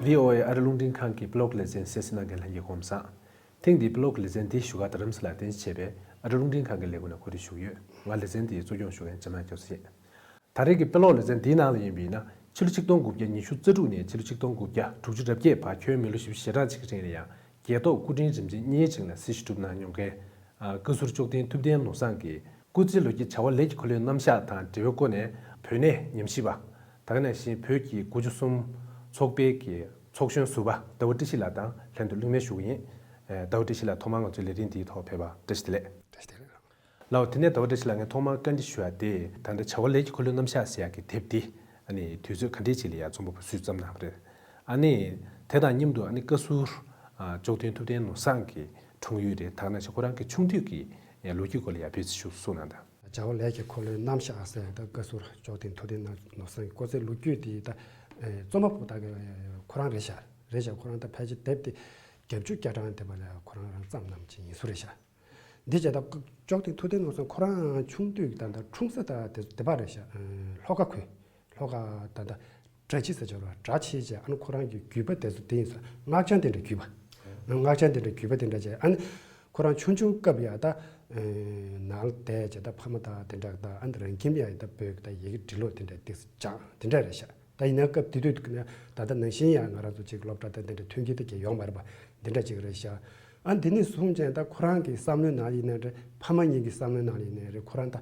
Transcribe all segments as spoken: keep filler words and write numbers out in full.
བྷི་ཨོ་ཨེ་ཨ་རི་རླུང་འཕྲིན་ཁང་གི་པི་ལོག་ལེ་ཚན་གསན་གཟིགས་གནང་མཁན་ལྷན་རྒྱས་ཚང་མ། ཐེངས་འདིའི་པི་ལོག་ལེ་ཚན་འདི་བཞུགས་སྒར་རྡ་རམ་ས་ལར་རྟེན་གཞི་བྱས་པའི་ཨ་རི་རླུང་འཕྲིན་ཁང་གི་ལས་ཁུངས་ནས་གོ་སྒྲིག་ཞུས་ཡོད། ང་ལེ་ཚན་འདིའི་གཙོ་སྐྱོང་ཞུ་མཁན་འཇམ་དབྱངས་སྐྱབས་སུ་ཡིན། ད་རེས་ཀྱི་པི་ལོག་ལེ་ཚན་འདིའི་ནང་ལ་ཡིན་པ་ཡིན་ན། ཕྱི་ལོ་ཆིག་སྟོང་དགུ་བརྒྱ་ཉི་ཤུ་རྩ་དྲུག་ནས་ཕྱི་ལོ་ཆིག་སྟོང་དགུ་བརྒྱ་དྲུག་ཅུ་རེ་བརྒྱད་བར་ཁྱོན་མི་ལོ་བཞི་བཅུ་ཞེ་གྲངས་ཅིག་གི་རིང་ལ་ཡང་རྒྱལ་ཐོག་སྐུ་ཕྲེང་རིམ་བྱོན་གཉིས་བྱས་ནས་སྲི་ཞུ་སྒྲུབ་གནང་མྱོང་མཁན། ཨ། བཀའ་ཟུར་ལྕོགས་ལྡན་ཐུབ་བསྟན་ནོར་བཟང་གིས་སྐུ་ཚེ་ལོ་བརྒྱའི་བྱ་བ་ལས་ཀྱི་འཁོར་ལོའི་རྣམ་གཞག་དང་འབྲེལ་བའི་སྒོ་ནས། བོད་གནས་ཉམས་ཞིབ་པ། ད་ག་ནང་བཞིན་བོད་ཀྱི་དགུ་བཅུ་གསུམ་ཚོགས་པའི་གི་ཚོགས་གཞོན་ཟུར་པ་ཟླ་བ་བཀྲ་ཤིས་ལགས་དང་ལྷན་དུ་གླེང་མོལ་ཞུ་གི་ཡིན། ཨ། ཟླ་བ་བཀྲ་ཤིས་ལགས་ཐོག་མར་ང་ཚོའི་ལས་རིམ་འདིའི་ཐོག་ཕེབས་པར་བཀྲ་ཤིས་བདེ་ལེགས། བཀྲ་ཤིས་བདེ་ལེགས། ལགས་འོ། དེ་ནས་ཟླ་བ་བཀྲ་ཤིས་ལགས། ངས་ཐོག་མར་བཀའ་འདྲི་ཞུ་ཡ་དེ། ད་ལྟ་བྱ་བ་ལས་ཀྱི་འཁོར་ལོའི་རྣམ་གཞག་ཟེར་ཡག་གི་དེབ་འདི་ཨ་ནི་དུས་ཚོད་ག་འདྲས་ཅིག་ལ་ཡ་རྩོམ་པ་པོ་སུས་བརྩམས་གནང་བ་རེད། ཨ་ནི་དེ་དང་མཉམ་དུ་ཨ་ནི་བཀའ་ཟུར་ཨ་ལྕོགས་ལྡན་ཐུབ་བསྟན་ནོར་བཟང་གི་འཁྲུངས་ཡུལ་རེད། ད་ག་ནང་བཞིན་ཁོ་རང་གི་ཆུང་དུས་ཀྱི་ལོ་རྒྱུས་སྐོར་ལ་ཡ་ཕལ་ཆེར་ཞུ་གསུངས་གནང་དང་། བྱ་བ་ལས་ཀྱི་འཁོར་ལོའི་རྣམ་གཞག་ཟེར་ཡག་ད་བཀའ་ཟུར་ལྕོགས་ལྡན་ཐུབ་བསྟན་ནོར་བཟང་གི་སྐུ་ཚེ་ལོ་རྒྱུས་དེ་ད་རྩོམ་པ་པོ་ད་ཁོ་རང་རེད་ཤག་རེད་ཤག་ཁོ་རང་ད་ཕལ་ཆེར་དེབ་དེ་བརྒྱད་ཅུ་གྱ་གྲངས་དེ་བ་ལ་ཁོ་རང་རང་བརྩམས་གནང་མཁན་ཅིག་ཡིན་ས་རེད་ཤག་འདི་བྱས་ད་ལྕོགས་ལྡན་ཐུབ་བསྟན་ནོར་བཟང་ཁོ་རང་ཆུང་དུས་ད་ལྟ་འཁྲུངས་ས་ད་དེ་དེ་པ་རེད་ཤག་ཨ། ལྷོ་ཁ་ཁུལ། ལྷོ་ཁ་ད་ལྟ་སྦྲ་ཆུ་ཟེར་ཆོག་ར། སྦྲ་ཆུ་བྱས། ཨ་ནི་ཁོ་རང་གི་རྒྱུད་པ་དེ་ཚོ་དེ་ཡིན་ས། སྔགས་འཆང་དེ་འདྲ་རྒྱུད་པ། སྔགས་འཆང་དེ་འདྲ་རྒྱུད་པ་དེ་འདྲ་བྱས། ཨ་ནི་ཁོ་རང་ཆུང་ཆུང་སྐབས་ཡ་ད་ནང་ལ་བསྡད་བྱས། ད་ཕ་མ་དང་དེ་འདྲ་དང་། ཨ་ནི་རང་ཁྱིམ་ཡ་ད་བོད་ཀྱི་ད་ཡི་གེ་འབྲི་ཀློག་དེ་འདྲ་ཏོག་ཙམ་སྦྱངས་དེ་འདྲ་རེད་ཤག་ད་ཡིན་ན་སྐབས་དེ་དུས་ཀྱི་ནས་ད་ལྟ་ནང་བཞིན་ཡང་ང་རང་ཚོ་ཅིག་སློབ་གྲྭ་དང་དེ་འདྲ་མཐུན་རྐྱེན་དེ་གས་ཡོད་མ་རེད་པ། འདི་འདྲ་ཅིག་རེད་ཤག་ཨ། འདི་ནས་བཟུང་བྱས་ད་ཁོ་རང་གི་བསམ་བློའི་ནང་ཡིན་ནའི་རེད། ཕ་མ་གཉིས་ཀྱི་བསམ་བློའི་ནང་ཡིན་ནའི་རེད། ཁོ་རང་ད་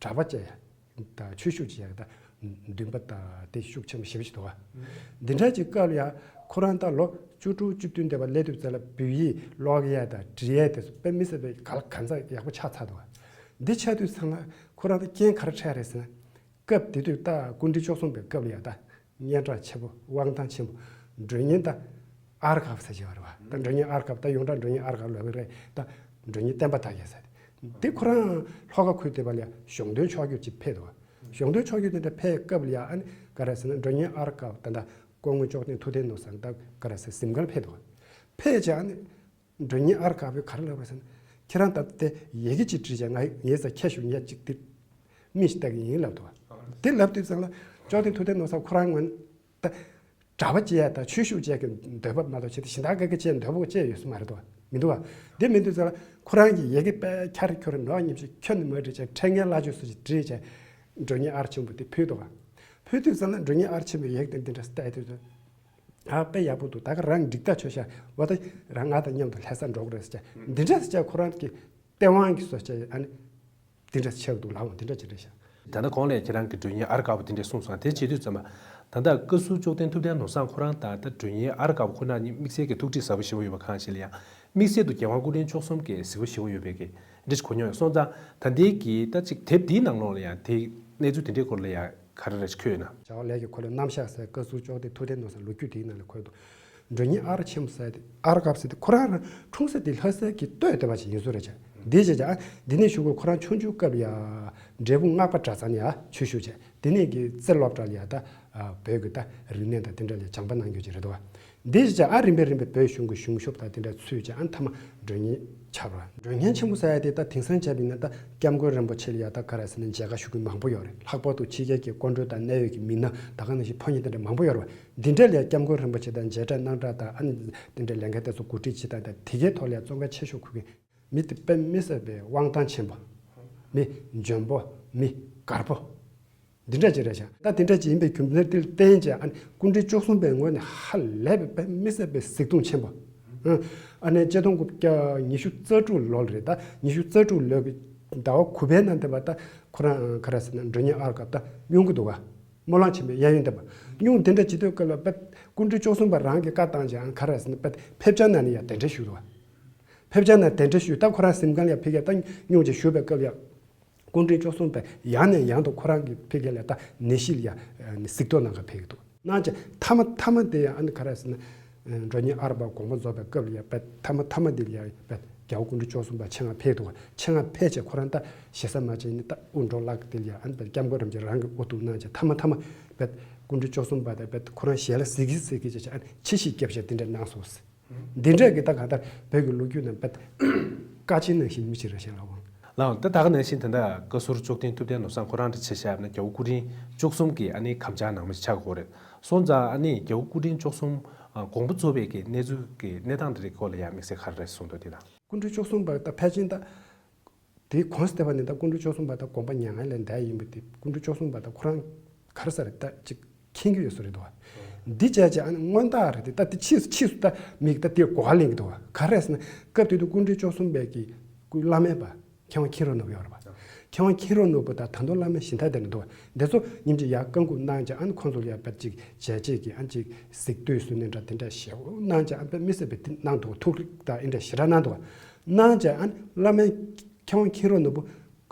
གྲྭ་པ་བྱས་ཡ་ད་ཆོས་ཞུགས་བྱས་ཡ་ད་འདུན་པ་ད་དེ་ཤུགས་ཆེན་པོ་ཞེ་པོ་ཅིག་འདུག་ག་འདི་འདྲ་ཅིག་སྐབས་ལ་ཡ་ཁོ་རང་ད་ལོ་བཅུ་དྲུག་བཅུ་བདུན་དེ་བ་སླེབས་དུས་ཙམ་ལ་བོད་ཡིག་ཀློག་ཡ་ད་འབྲི་ཡ་དེ་ཚོ་དཔེ་མི་སྲིད་པའི་ག་ལ་ག་ཚ་ཡག་པོ་ཆགས་ཚར་འདུག་ག་འདི་ཆགས་དུས་ཙམ་ལ་ཁོ་རང་ད་རྐྱེན་ག་རེ་འཕྲད་རེད་ཟེར་ན། སྐབས་དེ་དུས་ད་སྐུ་ཕྲེང་བཅུ་གསུམ་པའི་སྐབས་ལ་ཡ་ད་སྙན་གྲགས་ཆེན་པོ། དབང་ཐང་ཆེན་པོ། མགྲོན་གཉེར་ད་ཨར་ཁབ་ཟེར་བྱས་པ་རེད་པ། ད་མགྲོན་གཉེར་ཨར་ཁབ། ད་ཡོངས་གྲགས་མགྲོན་གཉེར་ཨར་ཁབ་ལབ་པ་རེད། ད་མགྲོན་གཉེར་བསྟན་པ་དར་རྒྱས་ཟེར། དེ་ཁོ་རང་ལྷོ་ཁ་ཁུལ་དེ་བ་ལ་ཡ་གཞུང་དོན་ཕྱོགས་བསྒྱུར་ཅིག་ཕེབས་འདུག་ག་གཞུང་དོན་ཕྱོགས་བསྒྱུར་དེ་འདྲ་ཕེབས་སྐབས་ལ་ཡ་ཨ་ནི་ག་རེ་ཟེར་ན། མགྲོན་གཉེར་ཨར་ཁབ་ད་ད་སྐུ་ངོ་ལྕོགས་ལྡན་ཐུབ་བསྟན་ནོར་བཟང་ད་ག་རེ་ཟེར་གཟིམ་ཁང་ཕེབས་འདུག་ག་ཕེབས་བྱས་ཨ་ནི། མགྲོན་གཉེར་ཨར་ཁབ་གིས་ག་རེ་ལབ་པ་ཟེར་ན། ཁྱེད་རང་ད་ལྟ་དེ་ཡི་གེ་ཅིག་བྲིས་བྱས་ང་ངའི་རྩར་ཁྱེར་ཤོག་ངས་ཅིག་དེ་མིང་ཞིག་བཏགས་ཀྱི་ཡིན་ལབ་འདུག་ག་དེ་ལབ་དུས་ཙམ་ལ་ལྕོགས་ལྡན་ཐུབ་བསྟན་ནོར་བཟང་ཁོ་རང་ངོས་ནས་ད་གྲྭ་པ་བྱེད་ཡ་ད་ཆོས་ཞུགས་བྱེད་ཀྱི་འདོད་པ་མ་གཏོགས་ཆེད་དུ་གཞན་དག་ག་གི་བྱེད་འདོད་པ་བྱས་ཡོད་ས་མ་རེད་འདུག་ག་མི་འདུག་ག་དེ་མི་འདུག་ཙང་ལ་ཁོ་རང་གིས་ཡི་གེ་དཔེ་འཁྱར་འཁྱོར་ནོར་ཉམས་ཤིག་ཁྱོན་ནས་མ་བྲིས་བྱས། འཕྲེད་ངན་སླ་བཅོས་སུ་ཞིག་བྲིས་བྱས། མགྲོན་གཉེར་ཨར་ཆེན་པོ་དེ་ཕུལ་འདུག་ག་ཕུལ་དུས་ཙམ་ལ་མགྲོན་གཉེར་ཨར་ཆེན་པོས་ཡི་གེ་དེ་འདི་འདྲ་བལྟས་དུས་ཙམ། ཨ། དཔེ་ཡག་པོ་འདུག་ད་ག་རང་འགྲིག་ཐག་ཆོད་ཤག་འོ་ད་རང་ང་དང་མཉམ་དུ་ལྷ་སར་འགྲོ་དགོས་རེད་ཟེར་བྱས། འདི་འདྲ་ཟེར་བྱས་ཁོ་རང་གི་སྟེས་དབང་གིས་སོ་བྱས། ཨ་ནི་འདི་འདྲ་ཆགས་འདུག་ལགས་འོང་། འདི་འདྲ་ཅིག་རེད་ཤག་ད་ལྟ་གོང་ལ་ཁྱེད་རང་གིས་མགྲོན་གཉེར་ཨར་ཁབ་འདི་འདྲ་གསུངས་སོང་། དེ་བྱེད་དུས་ཙམ་པ་ད་ལྟ་བཀའ་ཟུར་ལྕོགས་ལྡན་ཐུབ་བསྟན་ནོར་བཟང་ཁོ་རང་ད་ལྟ་མགྲོན་གཉེར་ཨར་ཁབ་ཁོ་ན་ཉིད་དམིགས་བསལ་གྱི་ཐུགས་འདྲིས་ཟབ་པོ་ཞེ་པོ་ཡོད་པ་གང་ཞིག་ལ་ཡང་། དམིགས་བསལ་དུ་རྒྱལ་དབང་སྐུ་ཕྲེང་བཅུ་གསུམ་གྱི་གཟིགས་པ་ཞེ་པོ་ཡོད་པའི་གི་འདྲི་ཞིག་གོ་མྱོང་ཡོད། སོང་ཙང་ད་ལྟའི་གི་ད་ཅིག་དེབ་འདིའི་ནང་ལོགས་ལ་ཡང་དེ་གནས་ཚུལ་དེ་འདྲའི་སྐོར་ལ་ཡང་ག་རེ་རེ་ཞིག་འཁོད་ཡོད་ན། བྱ་བ་ལས་ཀྱི་འཁོར་ལོའི་རྣམ་གཞག་ཟེར་བཀའ་ཟུར་ལྕོགས་ལྡན་ཐུབ་བསྟན་ནོར་བཟང་ལོ་རྒྱུས་དེའི་ནང་ལ་འཁོད་འདུག་མགྲོན་གཉེར་ཨར་ཆེན་པོ་ཟེར་དེ། ཨར་ཁབ་ཟེར་དེ་ཁོ་རང་རང་འཁྲུངས་ས་དེ་ལྷ་སའི་གི་སྟོད་སྡེ་བ་ཞིག་ཡིན་ས་རེད་ཅག་འདི་བྱས་ཀྱང་འདི་ནས་ཞུ་དགོས། ཁོ་རང་ཆུང་ཆུང་སྐབས་ལ་ཡ་འབྲས་སྤུངས་སྔགས་པ་གྲྭ་ཚང་ནས་ཡ་ཆོས་ཞུགས་བྱས། དེ་ནས་ཀྱི་རྩེ་སློབ་གྲྭ་ལ་ཡ་ད་བོད་ཀྱི་ད་རིག་གནས་དང་དེ་འདྲ་ལ་སྦྱངས་པ་གནང་རྒྱུ་ཅིག་རེད་འདུག་ག་འདི་བྱས་ཀྱང་ཨ་རིམ་པས་རིམ་པས་བོད་གཞུང་གི་གཞུང་ཞབས་དང་དེ་འདྲ་ཚུད་ཀྱང་ཨ་མཐའ་མ་མགྲོན་གཉེར་ཆགས་པ། མགྲོན་གཉེར་ཆེན་པོ་ཟེར་ཡ་དེ་ད་དེང་སང་བྱས་པ་ཡིན་ན་ད་སྐྱབས་མགོན་རིན་པོ་ཆེ་ལ་ཡ་ད་ག་རེ་ཟེར་ན་མཇལ་ཁ་ཞུ་མཁན་མང་པོ་ཡོད་རེད། ལྷག་པར་དུ་ཕྱི་རྒྱལ་གྱི་སྐུ་མགྲོན་དང་གནད་ཡོད་ཀྱི་མི་སྣ་ད་ག་ནང་བཞིན་ཕོ་ཉ་དེ་འདྲ་མང་པོ་ཡོད་རེད་པ། འདི་འདྲ་ལ་ཡ་སྐྱབས་མགོན་རིན་པོ་ཆེ་དང་མཇལ་འཕྲད་གནང་གྲབས་དང་ཨ་ནི་དེ་འདྲའི་ལས་འགན་དེ་ཚོ་གོ་སྒྲིག་བྱེད་སྟངས་དང་དེ་གའི་ཐོག་ལ་ཡ་བཙོན་ཁང་ཆེ་ཤོས་འཁུར་མཁན་མི་དེ་དཔེ་མི་སྲིད་པའི་དབང་ཐང་ཆེན་པོ། མི་འཇོན་པོ། མི་དཀར་པོ། འདི་འདྲ་ཅིག་རེད་ཤག་ད་དེ་འདྲ་ཅིག་ཡིན་པའི་རྒྱུ་མཚན་དེ་ལ་བརྟེན་བྱས་ཨ་ནི་སྐུ་ཕྲེང་བཅུ་གསུམ་པའི་ངོས་ནས་ཧ་ལས་པའི་དཔེ་མི་སྲིད་པའི་གཟིགས་མཐོང་ཆེན་པོ། ཨ་ནི་ཆིག་སྟོང་དགུ་བརྒྱ་ཉི་ཤུ་རྩ་དྲུག་ལོ་ལ་རེད། ད་ཉི་ཤུ་རྩ་དྲུག་ལོའི་ཟླ་བ་དགུ་པའི་ནང་དེ་བ་ད་ཁོ་རང་ག་རེ་ཟེར་ན་མགྲོན་གཉེར་ཨར་ཁབ་ད་སྙུང་གི་འདུག་ག་སྨོན་ལམ་ཆེན་མོའི་གཡས་གཡོན་དེ་བ་སྙུང་དེ་འདྲ་བྱེད་དུས་སྐབས་ལ་དཔེ་སྐུ་ཕྲེང་བཅུ་གསུམ་པ་རང་གིས་བཀའ་བཏང་བྱས་ཨ་ནི་ག་རེ་ཟེར་ན་དཔེ་ཕེབས་བྱ་ནང་ནས་ཡ་གདན་འདྲེན་ཞུས་འདུག་ག་ཕེབས་བྱ་ནང་གདན་འདྲེན་ཞུས། ད་ཁོ་རང་གཟིམ་ཁང་ལ་ཡ་ཕ་གིར་ད་སྙུང་བྱས་བཞུགས་པའི་སྐབས་ལ་ཡ། སྐུ་ཕྲེང་བཅུ་གསུམ་པས་ཡང་ནས་ཡང་དུ་ཁོ་རང་གི་ཕ་གི་ལ་ད་ནད་གཞི་ལ་ཡ་གཟིགས་རྟོག་གནང་ག་ཕེབས་ཀྱི་འདུག་གནང་བྱས་མཐའ་མ་མཐའ་མ་དེ་ཡང་ཨ་ནི་ག་རེ་ཟེར་ན། མགྲོན་གཉེར་ཨར་ཁབ་དགོངས་པ་རྫོགས་པའི་སྐབས་ལ་ཡ་དཔེ་མཐའ་མ་མཐའ་མ་དེ་ལ་ཡ་དཔེ་རྒྱལ་བ་སྐུ་ཕྲེང་བཅུ་གསུམ་པ་ཆེད་མངགས་ཕེབས་འདུག་ཆེད་མངགས་ཕེབས་བྱས་ཁོ་རང་ད་ཞེ་ས་མ་བྱས་ནས་ད་དབུ་འགྲོ་ལགས་དེ་ལ་ཡ་ཨ་ནི་དཔེ་སྐྱབས་མགོན་རིན་པོ་ཆེ་རང་གི་དབུ་ཐུག་གནང་བྱས་མཐའ་མ་མཐའ་མ་དཔེ་སྐུ་ཕྲེང་བཅུ་གསུམ་པ་དང་དཔེ་ཁོ་རང་ཞལ་ལ་གཟིགས་ཀྱི་གཟིགས་ཀྱི་བྱས་བྱས་ཨ་ནི་ཆེ་བཞེས་བརྒྱབ་བྱས་དེ་འདྲ་གནང་སོང་ཟེར། འདི་འདྲ་གི་ད་གང་ལྟར་བོད་ཀྱི་ལོ་རྒྱུས་ནང་དཔེ་དཀའ་ཆེན་ནང་བཞིན་མི་ཞིག་རེད་ཤག་ལགས་འོང་། ལགས་འོང་། ད་ད་ག་ནང་བཞིན་ད་ལྟ་བཀའ་ཟུར་ལྕོགས་ལྡན་ཐུབ་བསྟན་ནོར་བཟང་ཁོ་རང་འདྲ་ཆ་བཞག་ན་རྒྱལ་བ་སྐུ་ཕྲེང་བཅུ་གསུམ་གྱི་ཨ་ནི་གམ་བཅར་ནང་མི་ཆགས་དགོས་རེད། སོང་ཙང་ཨ་ནི་རྒྱལ་བ་སྐུ་ཕྲེང་བཅུ་གསུམ་ དགོངས་པ་རྫོགས་པའི་གི་གནས་ཚུལ་གྱི་གནས་སྟངས་དེ་རིགས་སྐོར་ལ་ཡང་དམིགས་བསལ་ག་རེ་གསུངས་འདུག་དེ་དང་། སྐུ་ཕྲེང་བཅུ་གསུམ་པ་ད་ཕལ་ཆེར་ད་དེའི་གོང་སྟེ་བ་ནི་ད་སྐུ་ཕྲེང་བཅུ་གསུམ་པ་ད་དགོངས་པ་མྱ་ངན་ལས་འདས་ཡིན་པ་དེ། སྐུ་ཕྲེང་བཅུ་གསུམ་པ་ད་ཁོ་རང་ག་རེ་ཟེར་ད་ཅིག་མཁྱེན་གྱི་ཡོད་བཟོ་རེད་འདུག་བ། འདི་བྱས་བྱས་ཨ་ནི་སྔོན་རྟགས་རེད་དེ། ད་དེ་ཕྱིས་སུ་ཕྱིས་སུ་ད་མིག་ད་དེ་གོ་བ་ལེན་གྱི་འདུག་བ། ག་རེ་ཟེར་ན་སྐབས་དེ་དུས་སྐུ་ཕྲེང་བཅུ་གསུམ་པའི་གི་སྐུ་བླ་སྨན་པ་མཁས་དབང་མཁྱེན་རབ་ནོར་བུ་ཡོད་རེད་པ། མཁས་དབང་མཁྱེན་རབ་ནོར་བུ་དང་ད་དུང་བླ་སྨན་གཞན་དག་དེ་འདྲ་འདུག་བ། འདི་ཚོ་ཉིན་གཅིག་ཡར་བཀའ་འགུག་གནང་བྱས་ཨ་ནི་ཁོང་ཚོ་ལ་ཡར་དཔེ་ཅིག་བྱས་རྗེས་ཀྱི་ཨ་ནི་ཅིག་གཟིགས་བསྡུར་ཟེར་ནས་འདྲ་དེ་འདྲ་ཞེ་པོ་གནང་བྱས་ཨ་ནི་དཔེ་མི་སྲིད་པའི་དེ་གནང་འདུག་ཐུགས་རིག་དང་ཨེ་འདྲ་ཞེ་དྲག་གནང་འདུག་བ། གནང་བྱས་ཨ་ནི་བླ་སྨན་མཁས་དབང་མཁྱེན་རབ་ནོར་བུ་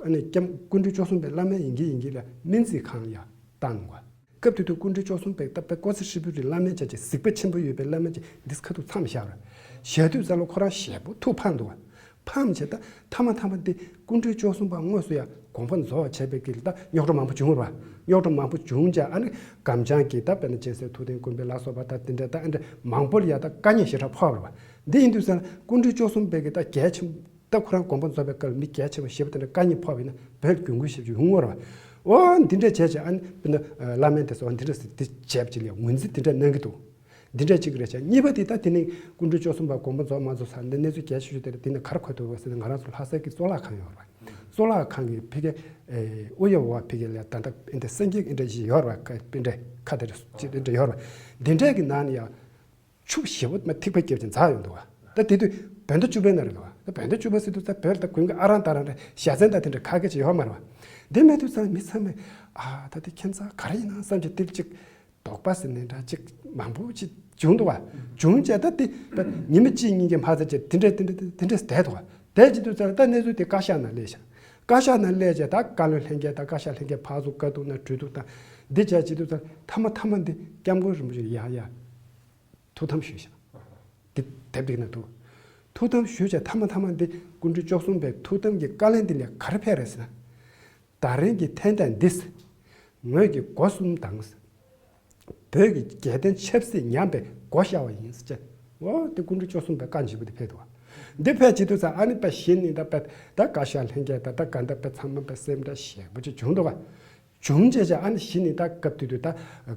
ཨ་ནི་སྐྱབས་སྐུ་ཕྲེང་བཅུ་གསུམ་པའི་བླ་སྨན་ཡིན་གྱི་ཡིན་གྱི་ལ་སྨན་རྩིས་ཁང་ལ་ཡར་བཏང་འདུག་བ། སྐབས་དེ་དུས་སྐུ་ཕྲེང་བཅུ་གསུམ་པའི་ད་དཔེ་ཀོ་ཚེ་ཧྲིལ་པོའི་རིང་བླ་སྨན་བྱས་ཀྱི་གཟིགས་པ་ཆེན་པོ་ཡོད་པའི་བླ་སྨན་གྱིས་འདི་ཁ་ཐུག་མཚམས་བཞག་ར། བཞག་དུས་ཙམ་ལ་ཁོ་རང་ཞེ་པོ་ཐུགས་ཕམ་འདུག་བ། ཕམ་བྱས་ད་མཐའ་མ་མཐའ་མ་འདི་སྐུ་ཕྲེང་བཅུ་གསུམ་པ་དངོས་སུ་ཡང་དགོངས་པ་རྫོགས་བྱས་པའི་དཀྱིལ་ད་རྙོག་དྲ་མང་པོ་བྱུང་བ། རྙོག་དྲ་མང་པོ་བྱུང་བྱས་ཨ་ནི་སྒམ་ཆང་གིས་ད་དཔེར་ན་སྤྱན་གཟིགས་ཐུབ་བསྟན་མགོན་པོ་ལ་སོགས་པ་ད་དེ་འདྲ་ད་ཨ་འདྲ་མང་པོ་ལ་ཡང་ད་དཀའ་ངལ་ཞེ་དྲག་ཕོག་པ་རེད་བ། འདི་ཡིན་དུས་ཙམ་ལ་སྐུ་ཕྲེང་བཅུ་གསུམ་པའི་གི་ད་གལ་ཆེན་ད་ཁོ་རང་དགོངས་པ་རྫོགས་པའི་སྐབས་མི་གལ་ཆེ་བ་ཞེ་པོ་དེ་འདྲ་དཀའ་ངལ་ཕོག་པ་ཡིན་ན་བོད་གྱོང་གུན་ཞེ་པོ་ཅིག་ཡོང་བ་རེད་བ། འོ་འདི་འདྲ་བྱས་བྱས་ཨ་ནི་དཔེར་ན་བླ་སྨན་དེ་ཚོ་འདི་འདྲ་ཟེར་འདི་བྱས་པ་ཅིག་ལ་ངོས་འཛིན་འདི་འདྲ་གནང་གི་འདུག་འདི་འདྲ་ཅིག་རེད་བྱས། གཉིས་པ་དེ་ད་དེ་ནི་སྐུ་ཕྲེང་བཅུ་གསུམ་པ་དགོངས་པ་རྫོགས་མ་རྫོགས་ས་འདི་གནས་ཚུལ་གལ་ཆེ་ཤོས་དེ་རེད། དེ་ནི་ག་རེ་གོ་ཐུབ་པ་ཟེར་ན་ང་རང་ཚོ་ལྷ་སའི་གི་གཙུག་ལག་ཁང་ཡོད་རེད་བ། གཙུག་ལག་ཁང་གི་ཕ་གི་ཨེ་ཨུ་ཡོན་ཝ་ཕ་གི་ལ་ད་ལྟ་ཨེ་འདྲ་སངས་རྒྱས་ཨེ་འདྲ་ཞིག་ཡོད་རེད་བ། ཨེ་འདྲ་ཁ་དེ་འདྲ་ཅིག་ཨེ་འདྲ་ཡོད་རེད་བ། འདི་འདྲ་གི་ནང་ནས་ཡང་ཆུ་ཞེ་པོ་མ་ཐིགས་པ་བརྒྱབ་ཅིང་འཛག་ཡོང་འདུག་བ། ད་དེ་དུས་བོད་ཟླ་བཅུ་པའི་ནང་རེད་བ། ད་བོད་ཟླ་བཅུ་པ་ཟེར་དུས་ད་བོད་ལ་ད་དགུན་གྱི་ཨ་རང་ད་རང་རེད། ཞ་ཚན་ད་དེ་འདྲ་ཁ་སྐད་ཅིག་ཡོད་མ་རེད་བ། དེ་མེད་དུས་ཙང་མི་ཚང་མས་ཨ་ད་དེ་ཁྱིམ་ཚང་ག་རེ་ཡིན་ན་བསམ་གྱི་དེ་ཅིག་དོགས་པ་ཟེར་ནས་འདྲ་ཅིག་མང་པོ་ཅིག་བྱུང་འདུག་བ། བྱུང་བྱས་ད་དེ་ད་ཉི་མ་གཅིག་གཉིས་ཀྱི་མ་ཚད་ཅིག་དེ་འདྲ་དེ་འདྲ་དེ་འདྲ་བསྡད་འདུག་བ། བསྡད་ཅི་དུས་ཙང་ད་གནས་ཚུལ་དེ་བཀའ་ཤག་ནང་སླེབས་ཤག་བཀའ་ཤག་ནང་སླེབས་བྱས་ད་བཀའ་བློན་ལྷན་རྒྱས་དང་བཀའ་ཤག་ལྷན་རྒྱས་ཕར་ཚུར་བཀའ་བསྡུར་ན་གྲོས་བསྡུར་དང་འདི་བྱས་ཅི་དུས་ཙང་མཐའ་མ་མཐའ་མ་འདི་སྐྱབས་མགོན་རིན་པོ་ཆེ་ཡར་ཡར་ཐུགས་དམ་ཞུས་ཤག་འདི་དེབ་འདི་ན་འདུག་ཐུགས་དམ་ཞུས་བྱས་མཐའ་མ་མཐའ་མ་འདི་སྐུ་ཕྲེང་བཅུ་གསུམ་པའི་ཐུགས་དམ་གྱི་བཀའ་ལན་འདི་ལས་ག་རེ་ཕེབས་རེད་ཟེར་ན། ད་རིང་གི་འཐེན་ཐེངས་འདིས་ངོས་ཀྱི་སྒོ་གསུམ་དང་། བོད་ཀྱི་རྒྱལ་བསྟན་ཆབ་སྲིད་ཉམས་པའི་སྒོ་བཤར་བ་ཡིན་ཟེར་བྱས། འོ་དེ་སྐུ་ཕྲེང་བཅུ་གསུམ་པའི་བཀའ་འཇིགས་པ་དེ་ཕེབས་འདུག་བ། འདི་ཕེབས་བྱེད་དུས་ཙང་ཨ་ནི་པ་གཞི་ནས་ད་པ་ད་བཀའ་ཤག་ལྷན་རྒྱས་ད་ད་ག་འདྲ་པ་ཚང་མ་པ་སེམས་ཁྲལ་ཞེ་པོ་ཅིག་བྱུང་འདུག་བ། བྱུང་བྱས་བྱས་ཨ་ནི་གཞི་ནས་ད་སྐབས་དེ་དུས་ད་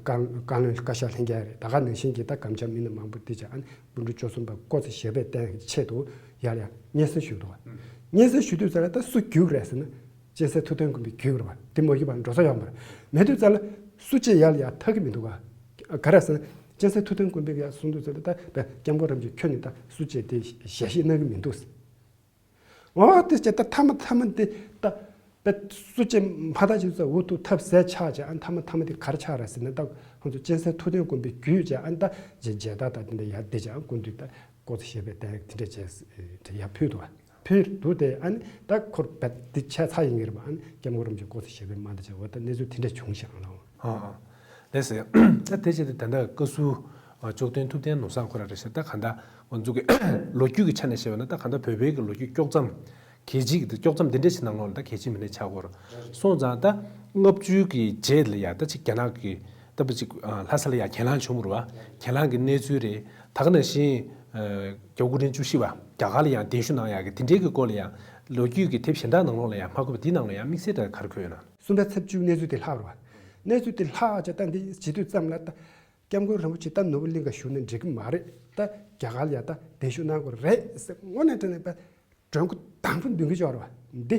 བཀའ་བཀའ་བློན་བཀའ་ཤག་ལྷན་རྒྱས་རེད། ད་ག་ནང་བཞིན་གྱི་ད་སྒམ་ཆང་མི་སྣ་མང་པོ་དེ་བྱས་ཨ་ནི་སྐུ་ཕྲེང་བཅུ་གསུམ་པ་སྐུ་ཚེ་ཞབས་པད་བརྟན་ཆེད་དུ་ཡར་ཡར་སྙན་སེང་ཞུས་འདུག་བ། སྙན་སེང་ཞུ་དུས་ཙང་ལ་ད་སུ་བརྒྱུད་རེད་ཟེར་ན། སྤྱན་སྲས་ཐུབ་བསྟན་མགོན་པོས་བརྒྱུད་རེད་བ། དེ་མ་བརྒྱུད་པར་འགྲོ་ས་ཡོད་མ་རེད། མེད་དུས་ཙང་ལ་སུ་གཅིག་ཡར་ལ་ཡར་ཐར་གི་མི་འདུག་ག་ག་རེ་ཟེར་ན། སྤྱན་སྲས་ཐུབ་བསྟན་མགོན་པོས་ཡར་གསུངས་དུས་ཙང་ལ་ད་སྐྱབས་མགོན་རིན་པོ་ཆེ་ཁྱོན་ནས་ད་སུ་གཅིག་དེ་ཞལ་བཞེས་གནང་གི་མི་འདུག་ཟེར། འོ་དེ་བྱས་ད་མཐའ་མ་མཐའ་མ་དེ་ད་པད་སུ་གཅིག་མ་ད་ཅིག་ཙམ་འུ་ཐུག་ཐབས་ཟད་ཆགས་བྱས་ཨ་མཐའ་མ་མཐའ་མ་དེ་ག་རེ་ཆགས་རེད་ཟེར་ན། ད་ཁོང་ཚོ་སྤྱན་སྲས་ཐུབ་བསྟན་མགོན་པོས་བརྒྱུད་བྱས་ཨ་ད་མཇལ་མཇལ་དར་དང་དེ་འདྲ་ཡར་བསྡད་བྱས་ཨ་སྐུ་མདུན་ད་སྐུ་ཚེ་ཞབས་པད་བརྟན་དེ་འདྲ་བྱས་ཡར་ཕུལ་འདུག་བ། ཕུལ་འདུག་དེ་ཨ་ནི་ད་ཁོར་བད་དེ་ཆད་ཚར་ཡིན་གྱི་རེད་པ། ཨ་ནི་སྐྱབས་མགོན་རིན་པོ་ཆེ་སྐུ་ཚེ་ཞབས་པད་མ་འདི་བྱས་འོ་ད་གནས་ཚུལ་དེ་འདྲ་བྱུང་ཤག་ཨ་ལགས། ཨ་ཨ། ལགས་སོ། ད་དེ་བྱས་ཏེ་ད་ལྟ་བཀའ་ཟུར་ཨ་བཅུ་བདུན་ཐུབ་བསྟན་ནོར་བཟང་ཁོ་རང་རེད་ཤག་ད་ག་ད་ང་ཚོ་གི་ལོ་རྒྱུས་ཀྱི་ཆ་ནས་བཤད་པ་ན་ད་ག་ད་བོད་པའི་གི་ལོ་རྒྱུས་དཀྱོག་མཚམས་གལ་ཆེ་གི་དཀྱོག་མཚམས་འདི་འདྲ་ཞིག་ནང་ལོགས་ལ་ད་གལ་ཆེ་མི་སྣ་ཆགས་ཀྱི་ཡོད་རེད། སོང་ཙང་ད་ལྔ་བཅུ་གི་རྗེས་ལ་ཡ་ད་ཅིག་རྒྱ་ནག་གི་ད་པ་ཅིག་ཨ་ལྷ་ས་ལ་ཡ་གྱེན་ལངས་བྱུང་བ་རེད་བ། གྱེན་ལངས་ཀྱི་གནས་ཚུལ་རེད། ད་ག་ནང་བཞིན་ཨ་རྒྱལ་བ་སྐུ་ཕྲེང་བཅུ་བཞི་པ་རྒྱ་གར་ལ་ཡང་གདན་ཞུ་གནང་ཡག་གི་དེ་འདྲའི་གི་སྐོར་ལ་ཡང་ལོ་རྒྱུས་ཀྱི་དེབ་གཞན་དག་ནང་ལོགས་ལ་ཡང་མ་གོ་བ་དེའི་ནང་ལ་ཡང་དམིགས་བསལ་ལྟར་ག་རེ་འཁོད་ཡོད་ན། གསུམ་པའི་ཚེས་བཅུ་གནས་ཚུལ་དེ་ལྷག་རེད་བ། གནས་ཚུལ་དེ་ལྷག་བྱས་ད་འདི་བྱེད་དུས་ཙམ་ལ་ད་སྐྱབས་མགོན་རིན་པོ་ཆེ་ད་ནོར་བུ་གླིང་ག་བཞུགས་ན་འགྲིག་གི་མ་རེད། ད་རྒྱ་གར་ལ་ཡ་ད་གདན་ཞུ་གནང་དགོས་རེད་ཟེར་དངོས་གནས་དྲང་གནས་པ་མགྲོན་ཁོ་དང་པོ་འདོན་གྱི་ཅོག་རེད་བ། འདི་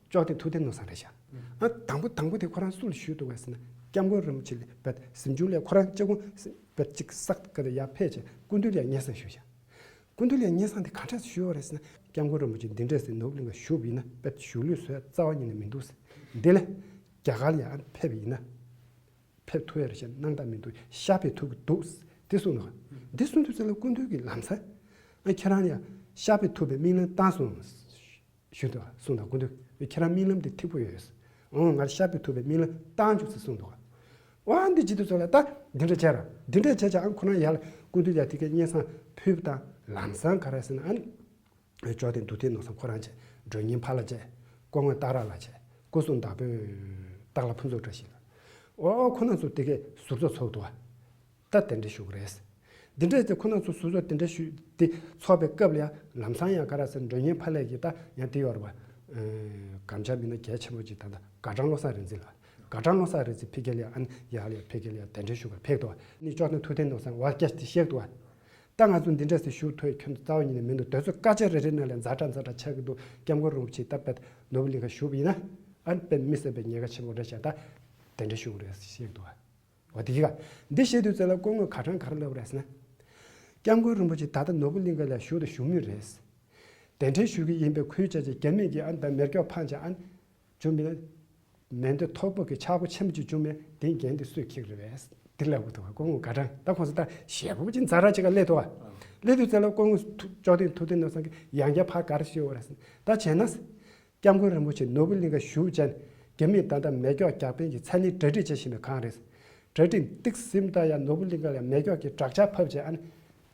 བཅོ་ལྔ་ཐུབ་བསྟན་ནོར་བཟང་རེད་ཤག་ཨ་དང་པོ་དང་པོ་དེ་ཁོ་རང་སུ་ལ་ཞུས་འདུག་བས་ཟེར་ན་སྐྱབས་མགོན་རིན་པོ་ཆེ་ལ་བས་གཟིམ་ཆུང་ལས་ཁོ་རང་སྐྱབས་མགོན་བས་གཅིག་ས་ཀ་ལ་ཡར་ཕེབས་བྱས་སྐུ་མདུན་ལ་ཡ་སྙན་སེང་ཞུས་ཤག་སྐུ་མདུན་ལ་ཡ་སྙན་སེང་དེ་ག་འདྲས་ཞུས་པ་རེད་ཟེར་ན་སྐྱབས་མགོན་རིན་པོ་ཆེ་འདི་འདྲས་ཟེར་ནོར་བུ་གླིང་ག་བཞུགས་པ་ཡིན་ན་བས་བཞུགས་ལུགས་བཟོས་རྩ་བ་ཉིད་ནས་མི་འདུག་ཟེར། འདི་ལས་རྒྱ་གར་ལ་ཡ་ཕེབས་པ་ཡིན་ན། ཕེབས་ཐུབ་ཡ་རེད་ཤག་སྣང་དག་མི་འདུག་ཤར་ཕེབས་ཐུབ་ཀྱི་འདུག་དེ་གསུངས་འདུག་འདི་གསུངས་དུས་ཙམ་ལ་སྐུ་མདུན་གྱིས་ལམ་སང་ཨ་ཁྱེད་རང་ཡང་ཤར་ཕེབས་ཐུབ་པའི་སྨོན་ལམ་བཏང་སོང་ཞུས་འདུག་གསུངས་དང་སྐུ་མདུན་ཁྱེད་རང་སྨོན་ལམ་དེ་ཐིག་པོ་ཡོད། ཨང་ང་ཤར་ཕེབས་ཐུབ་པའི་སྨོན་ལམ་བཏང་བཅུག་ཟེར་གསུངས་འདུག་འོ་འདི་བྱེད་དུས་ཙམ་ལ་ད་འདི་འདྲ་བྱས་ར་འདི་འདྲ་བྱས་ཀྱང་ཨ་ཁོ་རང་ཡར་ལ་སྐུ་མདུན་ལ་དེ་གའི་སྙན་སེང་ཕུལ་བ་དང་ལམ་སང་ག་རེ་ཟེར་ན་ཨ་ནི། བཅོ་ལྔ་ཐུབ་བསྟན་ནོར་བཟང་ཁོ་རང་བྱས། མགྲོན་གཉེར་ཕ་ལ་བྱས། སྐུ་ངོ་སྟག་ར་ལ་བྱས། སྐུ་སྲུང་བདག་པོས་སྟག་ལྷ་ཕུན་ཚོགས་བཀྲ་ཤིས་ལགས། འོ་ཁོ་རང་ཚོ་དེ་གའི་ཟུར་ཚོགས་ཚོགས་འདུག་བ། ད་དེ་འདྲ་ཞུ་གི་རེད། འདི་འདྲ་དེ་ཁོ་རང་ཚོ་ཟུར་ཚོགས་དེ་འདྲ་ཞུ་དེ་ཚོགས་པའི་སྐབས་ལ་ཡང་ལམ་སང་ཡང་ག་རེ་ཟེར་མགྲོན་གཉེར་ཕ་ལས་ཀྱིས་ད་ཡང་དེ་ཡོད་རེད་བ། སྒམ་ཆག་མི་སྣ་གལ་ཆེན་པོ་ཅིག་ད་ལྟ་དགའ་ལྡན་བློ་བཟང་རིག་འཛིན་ལགས། དགའ་སྤྲང་བློ་བཟང་རིག་འཛིན་ཕ་གི་ལ་ཡང་ཨ་ནི་ཡར་ལ་ཡང་ཕ་གི་ལ་ཡང་གདན་འདྲེན་ཞུ་གར་ཕེབས་འདུག་བ། ནི་ཅོག་ནི་ཐུགས་ཐེངས་ནོར་སང་བ་སྐྱ་དེ་བཤད་འདུག་བ། ད་ང་ཚོ་འདི་འདྲ་ཞིག་ཞུ་ཐུབ་ཁྱོད་ཚོ་རྩ་བ་ཉིད་ནས་མི་འདུག་དུས་ཚོད་སྐར་ཆ་རེ་རེ་ནང་ལ་ཛ་དྲག་ཛ་དྲག་ཆགས་ཀྱི་འདུག་སྐྱབས་མགོན་རིན་པོ་ཆེ་ད་དཔེ་ནོར་བུ་གླིང་ག་བཞུགས་པ་ཡིན་ན་ཨ་ནི་དཔེ་མི་སེམས་པའི་ཉེན་ཁ་ཆེན་པོ་རེད་ཤག་ད་གདན་འདྲེན་ཞུ་དགོས་རེད་ཞེས་བཤད་འདུག་བ། འོ་དེ་ག་འདི་བཤད་དུས་ཚོད་ལ་སྐུ་ངོས་ག་གྲངས་ག་རེ་ལབ་རེད་ཟེར་ན། སྐྱབས་མགོན་རིན་པོ་ཆེ་ད་ལྟ་ནོར་བུ་གླིང་ག་ལ་བཞུགས་དང་བཞུགས་མུས་རེད། གདན་འདྲེན་ཞུ་གི་ཡིན་པའི་ཁུལ་བྱས་ཅིག་རྒྱ་མི་གིས་ཨ་ནི་ད་མེ་སྒྱོགས་འཕངས་ཅིག་ཨ་ནི་བྱུང་མིན་ན། མེ་མདའ་ཐོག་པོ་གི་ཆག་སྒོ་ཆེན་པོ་ཅིག་བྱུང་མིན་དེ་འགན་དེ་སུས་འཁྱེར་རེད་པས། དེ་ལབ་དགོས་འདུག་སྐུ་ངོ་ག་གྲངས་ད་ཁོང་ཚོ་ད་ཞེ་པོ་ཅིག་ཛ་དྲག་ཅིག་ག་སླེབས་འདུག་བ། སླེབས་དུས་ཚོད་ལ་སྐུ་ངོ་ཐུ་ཅོག་ཐེངས་ཐུགས་ཐེངས་ནོར་སང་གི་ཡང་བསྐྱར་ཕར་ག་རེ་ཞུས་ཡོད་རེད་ཟེར་ན། ད་བྱས་ན། སྐྱབས་མགོན་རིན་པོ་ཆེ་ནོར་བུ་གླིང་ག་བཞུགས་ཅན། རྒྱ་མིས་ད་ལྟ་མེ་སྒྱོགས་རྒྱག་ཕན་གྱི་ཚ་ནི་གྲ་སྒྲིག་བྱེད་བཞིན་པའི་སྒང་རེད། གྲ་སྒྲིག་ཏིག་ཟིན་ད་ཡང་ནོར་བུ་གླིང་ག་ལ་མེ་སྒྱོགས་ཀྱི་དྲག་ཆར་ཕབ་བྱས་ཨ་ནི།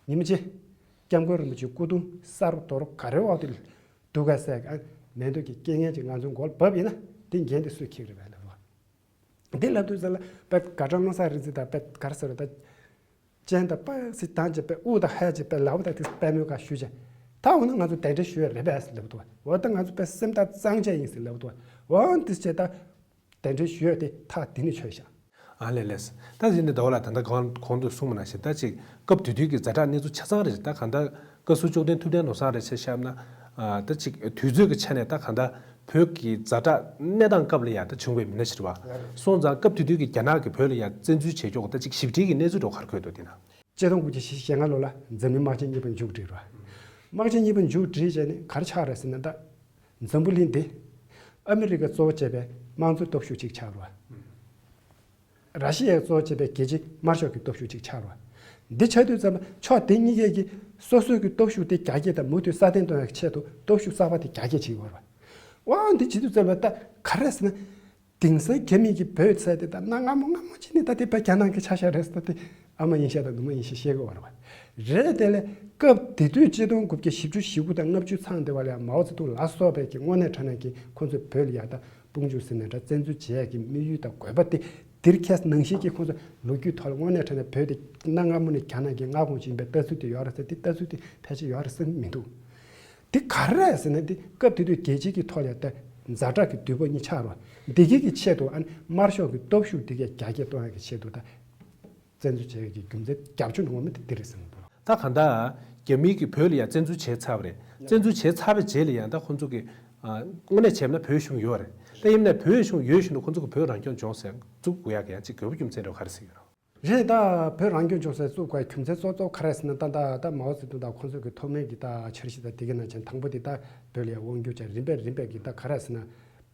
ཉིན་མ་གཅིག་སྐྱབས་མགོན་རིན་པོ་ཆེའི་སྐུ་གདུང་ས་རུབ་རྡོ་རུབ་ག་རེ་འོག་ཏུ་འདུག་ག་ཟེར་ག་མེ་མདོག་གི་རྐྱེན་ངན་ཅིག་ང་ཚོའི་མགོ་ལ་བབས་ཡིན་ན་དེ་འགན་དེ་སུས་འཁྱེར་རེད་པས་ལབ་རོགས། འདི་ལབ་དུས་ཙམ་ལ་དཔེ་དགའ་སྤྲང་བློ་བཟང་རིག་འཛིན་དང་དཔེ་ག་རེ་ཟེར་རོ་ད། སྤྱན་དང་དཔེ་སི་དང་བྱས་པའི་དབུ་དང་ཧད་བྱས་པའི་ལག་པ་དང་དེ་དཔེ་མོའི་ཁ་ཞུས་བྱས། ད་འོ་ན་ང་ཚོ་གདན་འདྲེན་ཞུ་ཡ་རེད་པས་ལབ་འདུག་བ། འོ་ད་ང་ཚོ་དཔེ་སེམས་ཐག་གཙང་བཅད་ཡིན་ཟེར་ལབ་འདུག་བ། འོ་འདི་བྱས་ད། གདན་འདྲེན་ཞུ་ཡ་དེ་ཐག་འདི་ནས་ཆོད་བཞག་ཨ་ལས་ལས། ད་ཡིན་ནི་ཟླ་བ་ལགས་ད་ལྟ་གོང་གོང་དུ་གསུངས་པ་ནང་བཞིན་ད་ཅིག་སྐབས་དེ་དུས་ཀྱི་ཛ་དྲག་གནས་ཚུལ་ཆ་ཚང་རེད། ད་གང་ལྟར་བཀའ་ཟུར་ཅོག་ཐེངས་ཐུབ་བསྟན་ནོར་བཟང་རེད་ཆ་བཞག་ན། ད་ཅིག་དུས་ཚོད་ཀྱི་ཆ་ནས་ད་གང་ལྟར་བོད་ཀྱི་ཛ་དྲག་གནས་སྟངས་སྐབས་ལ་ཡང་ད་བྱུང་བའི་མི་སྣ་ཞིག་རེད་བ། སོང་ཙང་སྐབས་དེ་དུས་ཀྱི་རྒྱ་ནག་གིས་བོད་ལ་ཡང་བཙན་འཛུལ་བྱེད་ཀྱོག་ད་ཅིག་ཞིབ་ཕྲའི་གི་གནས་ཚུལ་འདྲ་བོ་ག་རེ་འཁོད་འདུག་དེ་ན། ཆིག་སྟོང་དགུ་བརྒྱ་བཞི་བཅུ་ཞེ་ལྔ་ལོ་ལ་འཛམ་གླིང་དམག་ཆེན་གཉིས་པ་མཇུག་བསྒྲིལ་བ། དམག་ཆེན་གཉིས་པ་མཇུག་བསྒྲིལ་བྱས་ནས་ག་རེ་ཆགས་རེད་ཟེར་ན་ད། འཛམ་བུ་གླིང་འདི། ཨ་མི་རི་ཀ་གཙོ་བོ་བྱས་པའི་དམངས་གཙོའི་སྟོབས་ཤུགས་གཅིག་ཆགས་རེད་བ། ར་ཤི་ཡ་གཙོ་བོ་བྱས་པའི་རྒྱལ་སྤྱིའི་དམར་ཤོག་གི་སྟོབས་ཤུགས་གཅིག་ཆགས་རེད་བ། འདི་ཆགས་དུས་ཙམ་པ་ཕྱོགས་དེ་གཉིས་ཀས་ཀྱིས་སོ་སོའི་གི་སྟོབས་ཤུགས་དེ་རྒྱ་སྐྱེད་དང་མུ་མཐུད་སྲ་བརྟན་གཏོང་ཡག་གི་ཆེད་དུ་སྟོབས་ཤུགས་གསར་པ་དེ་རྒྱ་སྐྱེད་བྱེད་ཀྱི་ཡོད་རེད་བ། འོ་འདི་བྱེད་དུས་ཙམ་པ་ད་ག་རེ་ཟེར་ན། དེང་སང་རྒྱ་མི་གིས་བོད་ཟེར་དེ་ད་གནའ་སྔ་མོ་སྔ་མོ་ཅིག་ནས་ད་དེ་བོད་རྒྱ་ནག་གི་ཆ་ཤས་རེད་ཟེར་ད་དེ་ཨ་མ་ཡིན་ཤག་དང་ནུ་མ་ཡིན་ཤག་བཤད་གི་ཡོད་རེད་བ། རེད་དེ་ལས་སྐབས་དེ་དུས་ཆིག་སྟོང་དགུ་བརྒྱ་བཞི་བཅུ་ཞེ་དགུ་དང་ལྔ་བཅུ་ཚང་དེ་བ་ལ་མའོ་ཙེ་ཏུང་ལ་སོགས་པའི་གི་དངོས་གནས་དྲང་གནས་ཀྱི་ཁོང་ཚོས་བོད་ལ་ཡ་ད་དཔུང་འཇུག་ཟེར་ནས་འདྲ་བཙན་འཛུལ་བྱེད་ཡ་གི་དམིགས་ཡུལ་དང་དགོས་པ་དེ་འདིར་ཁྱེད་ནང་བཞིན་གྱི་ཁོང་ཚོ་ལོ་རྒྱུས་ཐོག་ལ་དངོས་གནས་དྲང་གནས་བོད་དེ་གནའ་སྔ་མོ་ནས་རྒྱ་ནག་གི་མངའ་ཁོངས་ཅིག་ཡིན་པའི་ལྟ་ཚུལ་དེ་ཡོད་རེད་ཟེར་དེ་ལྟ་ཚུལ་དེ་ཕལ་ཆེར་ཡོད་རེད་ཟེར་མི་འདུག་དེ་ག་རེ་རེད་ཟེར་ན་དེ་སྐབས་དེ་དུས་རྒྱལ་སྤྱི་གི་ཐོག་ལ་ད་ཛ་དྲག་གི་དུས་བབ་གཉིས་ཆགས་རོགས་འདི་གི་གི་ཆེད་དུ་ཨ་ནི་དམར་ཤོག་གི་སྟོབས་ཤུགས་འདི་གས་རྒྱ་སྐྱེད་གཏོང་ཡག་གི་ཆེད་དུ་ད་བཙན་འཛུལ་བྱེད་ཡག་གི་རྒྱུ་མཚན་རྒྱབ་ལྗོངས་ངོ་མ་དེ་འདི་རེད་ཟེར་ན་འདུག་ད་གང་ལྟར་རྒྱ་མིའི་གི་བོད་ལ་ཡང་བཙན་འཛུལ་བྱས་ཚར་བ་རེད། བཙན་འཛུལ་བྱས་ཚར་བའི་རྗེས་ལ་ཡང་ད་ཁོང་ཚོ་གི་དངོས་གནས་བྱས་ན་བོད་གཞུང་ཡོད་རེད། ད་ཡིན་ནའི་བོད་གཞུང་ཡོད་བཞིན་དུ་ཁོང་ཚོ་གི་བོད་རང་སྐྱོང་ལྗོངས་ཟེར་བཙུགས་དགོས་ཡག་གི་ཡང་ཅིག་དགོས་པ་རྒྱུ་མཚན་རེད་ག་རེ་ཟེར་གི་རེད། རེད། ད་བོད་རང་སྐྱོང་ལྗོངས་ཟེར་བཙུགས་དགོས་རྒྱུ་མཚན་གཙོ་གཙོ་ག་རེ་ཟེར་ན་ད་ད་ད་མའོ་ཙེ་ཏུང་དང་ཁོང་ཚོ་གི་ཐོག་མའི་གི་ད་འཆར་གཞི་ད་དེ་གི་ནང་བཞིན་དང་པོ་དེ་ད་བོད་ལ་ཡང་དབང་བསྒྱུར་བྱས་རིམ་པས་རིམ་པས་གི་ད་ག་རེ་ཟེར་ན།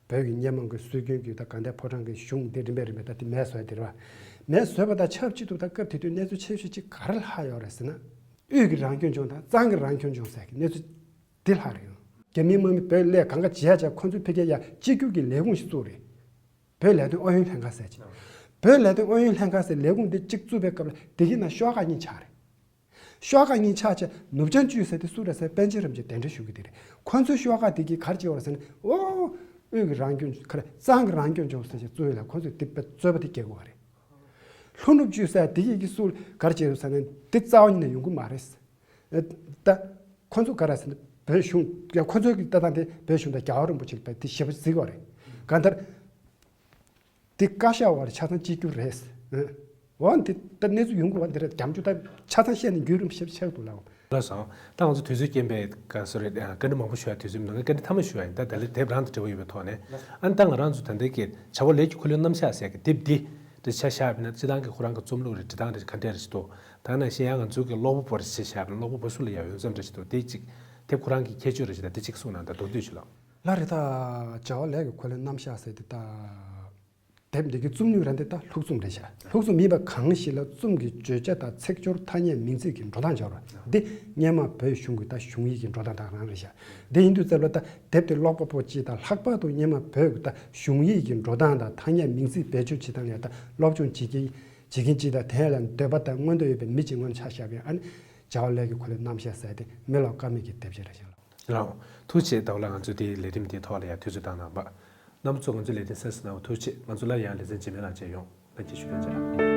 བོད་ཀྱི་སྔོན་མ་གི་སྲོལ་རྒྱུན་གྱི་ད་དགའ་ལྡན་ཕོ་བྲང་གི་གཞུང་འདི་རིམ་པས་རིམ་པས་ད་དེ་མེད་བཟོས་དེ་རེད་བ། མེད་བཟོས་པ་དང་ཆབས་ཅིག་ཏུ་ད་སྐབས་དེ་དུས་གནས་ཚུལ་ཆེ་ཤོས་ཅིག་ག་རེ་ལྷག་ཡོད་རེད་ཟེར་ན། དབུས་ཀྱི་རང་སྐྱོང་ལྗོངས་དང་གཙང་གི་རང་སྐྱོང་ལྗོངས་ཟེར་གི་གནས་ཚུལ་འདི་ལྷག་རེད། རྒྱ་མིའི་དམག་མི་བོད་སླད་གང་ག་བྱས་བྱས་ཁོ་ཚོའི་ཕ་གིར་ཡ་གཅིག་གྱུར་གྱི་ལས་ཁུངས་ཤིག་བཙུགས་རེད། བོད་ལས་དོན་ཨུ་ཡོན་ལྷན་ཁང་ཟེར་ཅིག་བོད་ལས་དོན་ཨུ་ཡོན་ལྷན་ཁང་ཟེར་ལས་ཁུངས་འདི་གཅིག་བཙུགས་པའི་སྐབས་ལ་དེ་གི་ནང་ཤོག་ཁག་གཉིས་ཆགས་རེད། ཤོག་ཁག་གཉིས་ཆགས་བྱས་ནུབ་བྱང་བཅུད་ཟེར་དེ་སུ་རེད་ཟེར་པཎ་ཆེན་རིན་པོ་ཆེ་གདན་འདྲེན་ཞུ་གི་དེ་རེད། ཁོ་ཚོའི་ཤོག་ཁག་དེ་གིས་ག་རེ་བྱས་པ་རེད་ཟེར་ན། ཨོ། དབུས་ཀྱི་རང་སྐྱོང་ཁ་རེད། གཙང་གི་རང་སྐྱོང་ལྗོངས་ཟེར་བྱས་བཙུགས་ཡོད་ལ་ཁོ་ཚོས་དེ་རྩོད་པ་དེ་རྒྱག་གི་ཡོད་རེད། ལྷོ་ནུབ་བཅུད་ཟེར་དེ་གིས་ཀྱིས་སུ་ག་རེ་བྱས་ཡོད་ཟེར་ན་དེ་རྩ་བ་ཉིད་ནས་ཡོང་གི་མ་རེད། ད། ཁོ་ཚོ་ག་རེ་ཟེར་ན་བོད་གཞུང་ཡང་ཁོ་ཚོའི་གི་ལྟ་སྟངས་དེ་བོད་གཞུང་དང་རྒྱལ་བ་རིན་པོ་ཆེ་ལ་དཔེ་དེ་ཞེ་པོ་གཟིགས་པ་རེད། གང་ལྟར། དེ་བཀའ་ཤག་བར་ཆ་ཚང་གཅིག་གྱུར་རེད། འོ་འདི་ལྟར་གནས་ཚུལ་ཡོང་དགོས་པ་འདི་རེད། རྒྱབ་ལྗོངས་ད་ཆ་ཚང་བཤད་ནས་བརྒྱུད་རིམ་ཞིབ་ཆགས་འདུག་ལགས། ལགས་སོ། ད་ང་ཚོ་དུས་ཚོད་རྐྱེན་པས་ག་སོ་རེད། བཀའ་འདྲི་མང་པོ་ཞུ་ཡ་དུས་ཚོད་མི་འདུག་ང་བཀའ་འདྲི་ཐ་མ་ཞུ་ཡ་ཡིན། ད་ད་ལེ་དེབ་རང་དང་འབྲེལ་བ་ཡོད་པའི་ཐོག་ནས་ཨ་ནི་ད་ང་རང་ཚོ་ད་ལྟའི་གི་བྱ་བ་ལས་ཀྱི་ཁོར་ཡུག་རྣམ་གཞག་ཟེར་གི་དེབ་འདི་འདྲ་ཆ་བཞག་པ་ཡིན་ན་སྤྱི་བཏང་གི་ཁོ་རང་གི་རྩོམ་ལུགས་རེད། འབྲི་སྟངས་རེད། ག་འདྲ་རེད་ཅིག་འདུག་ད་ནང་བཞིན་ཡང་ང་ཚོ་གི་ཀློག་པ་པོ་རེད་ཆ་བཞག་པ་ཡིན་ན་ཀློག་པ་པོ་སུ་ལ་ཡ་འོས་འཚམ་རེད་ཅིག་འདུག་དེ་ཅིག་དེབ་ཁོ་རང་གི་ཁྱད་ཆོས་རེད་ཅིག་ད་དེ་ཅིག་གསུངས་གནང་དང་མདོར་བསྡུས་ཞུ་ལགས། ལགས་རེད། ད་བྱ་བ་ལས་ཀྱི་ཁོར་ཡུག་རྣམ་གཞག་ཟེར་དེ་ད། དེབ་འདི་གི་རྩོམ་ལུས་རང་དེ་ད་ལྷུག་རྩོམ་རེད་ཤག་ལྷུག་རྩོམ་མིན་པ་གང་ཞིག་ལ་རྩོམ་གྱི་བརྗོད་བྱ་དང་ཚིག་སྦྱོར་ཐ་སྙད་མིང་ཚིག་གི་འགྲོ་སྟངས་སྦྱོར་བ་འདི་སྔོན་མ་བོད་གཞུང་གི་ད་གཞུང་ཡིག་གི་འགྲོ་སྟངས་དང་རང་རེད་ཤག་འདི་ཡིན་དུས་ཙམ་ལ་ད་དེབ་དེ་ཀློག་པ་པོ་སྤྱི་དང་ལྷག་པར་དུ་སྔོན་མ་བོད་ཀྱི་ད་གཞུང་ཡིག་གི་འགྲོ་སྟངས་དང་ཐ་སྙད་མིང་ཚིག་བེད་སྤྱོད་བྱེད་སྟངས་ལ་ད་སློབ་སྦྱོང་བྱེད་ཀྱི་བྱེད་མཁན་སྤྱི་དང་དེ་ལ་འདོད་པ་དང་མངོན་འདོད་ཡོད་པའི་མི་གཅིག་ངོས་ནས་ཆ་བཞག་པའི་ཨ་ནི་བྱ་བ་ལས་ཀྱི་ཁོར་ཡུག་རྣམ་གཞག་ཟེར་དེ་མི་ལོ་ཀ་མེད་ཀྱི་དེབ་ཅིག་རེད་ཤག་ལགས། ལགས། ཐུགས་རྗེ་ཆེ། ད་ལྟ་ང་ཚོའི་དེའི་ལས་རིམ་དེའི་ཐོག་ལ་ཡང་དུས་ཚོད་བཏང་གནང་བ། རྣམ་པ་ཚོ་ང་ཚོའི་ལས་རིམ་གསན་གཟིགས་གནང་བ་ཐུགས་རྗེ་ཆེ། ང་ཚོ་སླར་ཡང་ལེ་ཚན་རྗེས་མའི་ནང་མཇལ་ཡོང་། ལྷན་རྒྱས་བཞུགས་གདན་འཇགས།